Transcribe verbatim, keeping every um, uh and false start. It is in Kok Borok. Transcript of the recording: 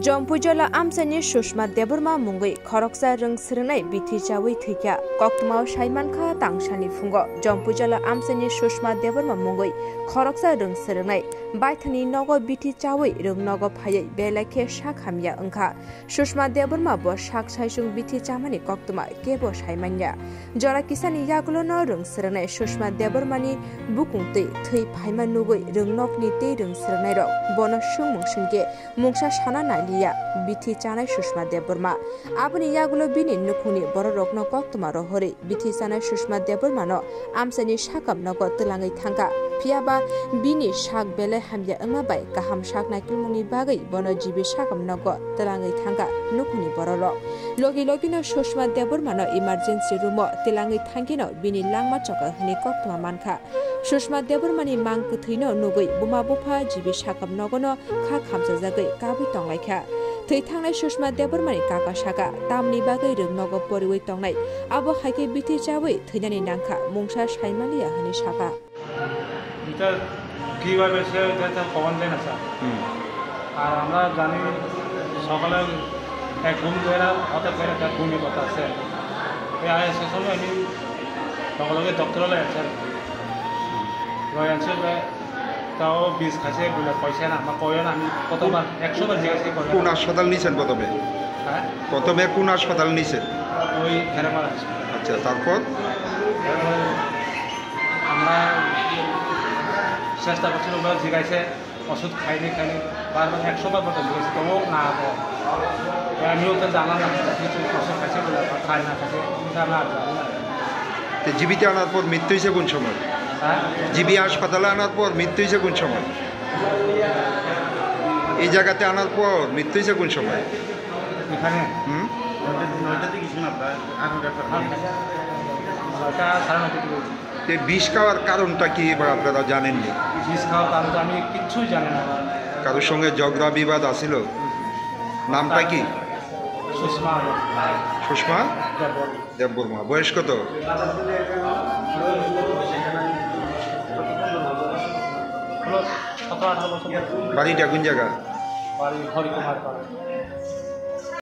Jompuijala amchaini Sushma Debbarma mungwi khoroksa rwng swrwngnai bithi chawi thwikha. Koktwmao saimankha tangsani phungo Jompuijala amchaini Sushma Debbarma mungwi khoroksa rwng swrwngnai baithangni nogo bithi chawi rwng nogo phaiwi belai khe sak hamya wngkha. Sushma Debbarma bo sak saisung bithi chamani koktwma kebo saimanya. Jora kisani yagulono rwng swrwngnai Sushma Debbarmani bukung twi thwi phaima nugwi rwng nokni tei rwng swrwngnairok bono swngmung swngkhe mungsa sana nailiya bithi chanai Sushma Debbarma. Aboni yagulo bini nukhungni bororokno koktwma rohorwi bithi chanai Sushma Debbarmano amchaini sakam nogo twlangwi thangkha. Phiyaba bini sak belai hamya wngma bai kaham sak naikilmungni bagwi bono G B sakam nogo twlangwi thangkha nukhungni bororok. Logi logino Sushma Debbarmano emergency roomo twlangwi thangkheno bini langma choka hwnwi koktwma mankha. Sushma Debbarmani mang kwthwino nugwi buma bupha G B sakam nogono kha khamchajagwi kabwi tonglaikha. Thwi thangnai Sushma Debbarmani kaka saka, tamni bagwi rwng nogo poriwi tongnai, abo hai khe bithi chawi thwinani nangkha, mungsa saimaliya hwnwi saka. এটা কিভাবে সে এটা তো কমন দেয় না স্যার। হুম। আর আমরা জানি সকালে এক ঘুম ধরে হঠাৎ করে একটা ঘুমই কথা আছে। এই আইএসএ সময় আমি লগে লগে ডক্টর হলে অ্যান্সার লয় অ্যান্সার তাও বিষ খাইছে বলে পয়সা না আমার কয় না আমি কতবার একশো বার জিজ্ঞাসা করি। কোন হাসপাতাল নিছেন প্রথমে? হ্যাঁ। প্রথমে কোন হাসপাতাল নিছেন? ওই ফেরামারা হাসপাতাল। আচ্ছা, তারপর? তারপরে আমরা চেষ্টা করছি, ওগুলো জিজ্ঞাসা ওষুধ খাইনি খাইনি বারবার একশো বার মতো জিজ্ঞেস করবো না তো। আমিও তো জানলাম না কিছু কিছু ওষুধ খাইছে বলে বা খায় না খাইছে, এটা আমরা আর জানি না। তো জিবিতে আনার পর মৃত্যু হয়েছে কোন সময়? হ্যাঁ। জিবি হাসপাতালে আনার পর মৃত্যু হয়েছে কোন সময়? এই জায়গাতে আনার পর মৃত্যু হয়েছে কোন সময়? এখানে হুম। নয়টা নয়টা থেকে কিছু না প্রায় আট নয়টা। নয়টা সাড়ে নয়টা থেকে। তো বিষ খাওয়ার কারণটা কি বা আপনারা জানেননি? বিষ খাওয়ার কারণ তো আমি কিচ্ছুই জানি না। কারোর সঙ্গে ঝগড়া বিবাদ আছিল? নামটা কি? সুষমা। সুষমা? দেববর্মা। দেববর্মা। বয়স কত? হলো সতেরো আঠারো বছর। বাড়িটা কোন জায়গা? বাড়ি হরিকুমার পাড়া।